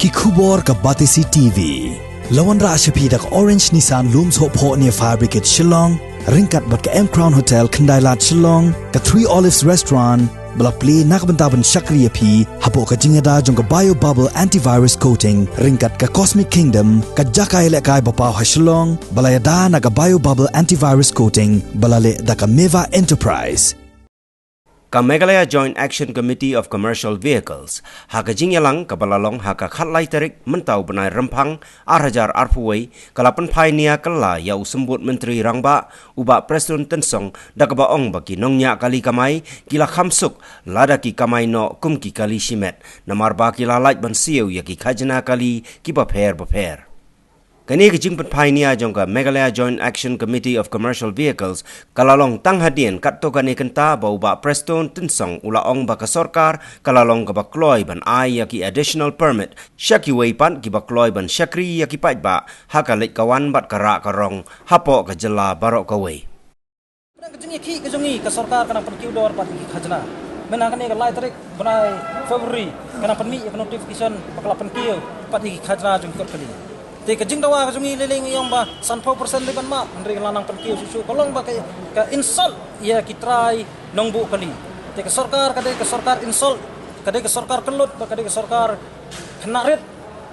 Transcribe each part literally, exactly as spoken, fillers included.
Ki khubor ka Batesi T V. La wanrah sha phi da ka Orange Nissan Lum Sohphoh near Fire Brigade Shillong, ryngkat bad ka M Crown Hotel Khyndailad Shillong, ka Three Olives Restaurant, ba la plie na ka bynta ban shakri ïa phi hapoh ka jingïada jong ka Bio Bubble Antivirus Coating, ryngkat ka Cosmic Kingdom, ka jaka ïalehkai ba paw ha Shillong, ba la ïada na ka Bio Bubble Antivirus Coating, ba la leh da ka Meva Enterprise. Ka Meghalaya Joint Action Committee of Commercial Vehicles, ha ka jingïalang kaba la long ha ka khatlai tarik mynta u bnai Rymphang ar hajar arphew wei, ka la pynphai nia kylla ïa u Symbud Myntri Rangbah, u Bah Prestone Tynsong, da kaba ong ba ki nongñiah kali kamai ki la kham suk lada ki kamai noh kum ki kali shimet, namar ba ki la lait ban siew ïa ki khajna kali kiba pher bapher. Kane ka jingpynphai nia jong ka Meghalaya Joint Action Committee of Commercial Vehicles ka la long tang hadien katto katne kynta ba u Bah Prestone Tynsong u la ong ba ka sorkar ka la long kaba kloi ban ai ïa ki additional permit sha kiwei pat kiba kloi ban shakri ïa ki paidbah ha ka leit ka wan bad ka rah ka rong hapoh ka jylla baroh kawei. Ka jingïakhih ka jong ngi, ka sorkar ka nang pynkiew dor pat ïa ki khajna. Mynta kane ka lai tarik bnai February ka nang pynmih ïa ka notification ba ka la pynkiew pat ïa ki khajna jong ki kot kali. Te ka jingdawa ka jong ngi lei lei ngi ong ba sanphew percent dei ban map, hynrei ka la nang pynkiew shuh shuh, ka long ba ka, ka insult ïa ki trai nongbuh kali. Te ka sorkar ka dei ka sorkar insult, ka dei ka sorkar kyllut, ba ka dei ka sorkar khynnah rit,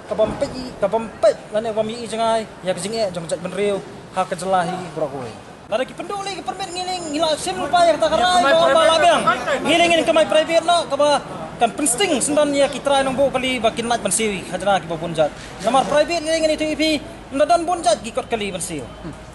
ka bym peit, ka bym peit lane bym ïohi jngai ïa ka jingeh jong ka jaitbynriew ha ka jylla hi baroh kawei. Lada ki pynduh lei ki permit ngi lei ngi la shim lypa ïa kata ka rai ba, ba la biang. Ngi lei ngin kamai private noh kaba kan pynsting syndon ïa ki trai nongbuh kali ba kin lait ban siew ïa ki khajna kiba bun jait. Namar private ngi lei ngin ïathuh ïa phi, ym da don bun jait ki kot kali ban siew.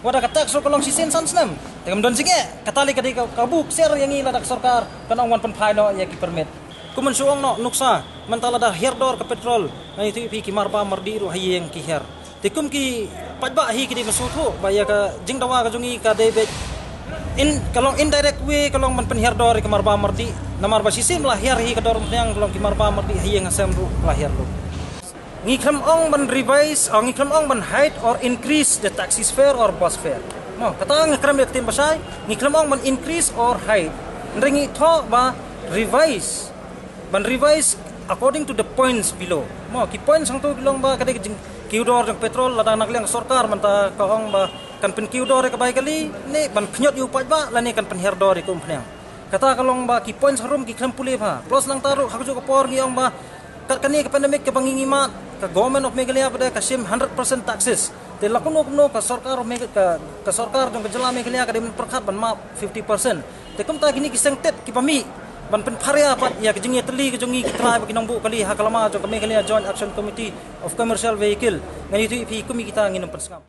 Wat la ka tax ruh ka long shisien san snem. Te kam don jingeh, kata lei ka dei ka, ka buk ser ïa ngi lada ka sorkar kan ong wan pynphai noh ïa ki permit. Kum ban shu ong noh nuksa, mynta lada hiar dor ka petrol, ngan ïathuh ïa phi ki marbam mardih ruh ha ïing ki hiar. Te kum ki paidbah hi ki dei ban sngewthuh ba ïa ka jingdawa ka jong ngi ka dei beit in, ka long indirect way, ka long ban pynhiar dor ïa ka marbam mardih. Namar ba shisien ba la hiar hi ka dor umphniang, ka long ki marbam mardih ha ïing ha sem ruh ka la hiar lut. Ngi khlem ong ban revise, oh, ngi khlem ong ban hike or increase the taxi fare or bus fare. Mo, kata ngi kren ïa ka ktien bashai, ngi khlem ong ban increase or hike. Hynrei ngi thoh ba revise, ban revise according to the points below. Mo, ki points hangto ki long ba ka dei ka jingkiew dor jong petrol, lada na ka liang sorkar mynta ka ong ba kan pynkiew dor ïa ka bai kali, ne ban khñiot ïa u paidbah lane kan pynhiar dor ïa ka umphniang. Kata ka long ba ki points harum ki khlem pule bha. Plus nangta ruh ha kajuh ka por ngi ong ba kat kane ka pandemic kaba ngi ngi mad, ka Government of Meghalaya pat de ka shim hundred percent taxes. Te la kumno kumno ka sorkar of Megh-, ka, ka sorkar jong ka jylla Meghalaya ka dei ban pyrkhat ban map fifty percent. Te kumta kine ki seng tit kiba mih ban pynpharia pat ïa ka jingïatylli ka jong ngi ki trai bad ki nongbuh kali ha ka lama jong ka Meghalaya Joint Action Committee of Commercial Vehicle. Ngan ïathuh ïa phi kum ïa kita ngin ym pynsngap.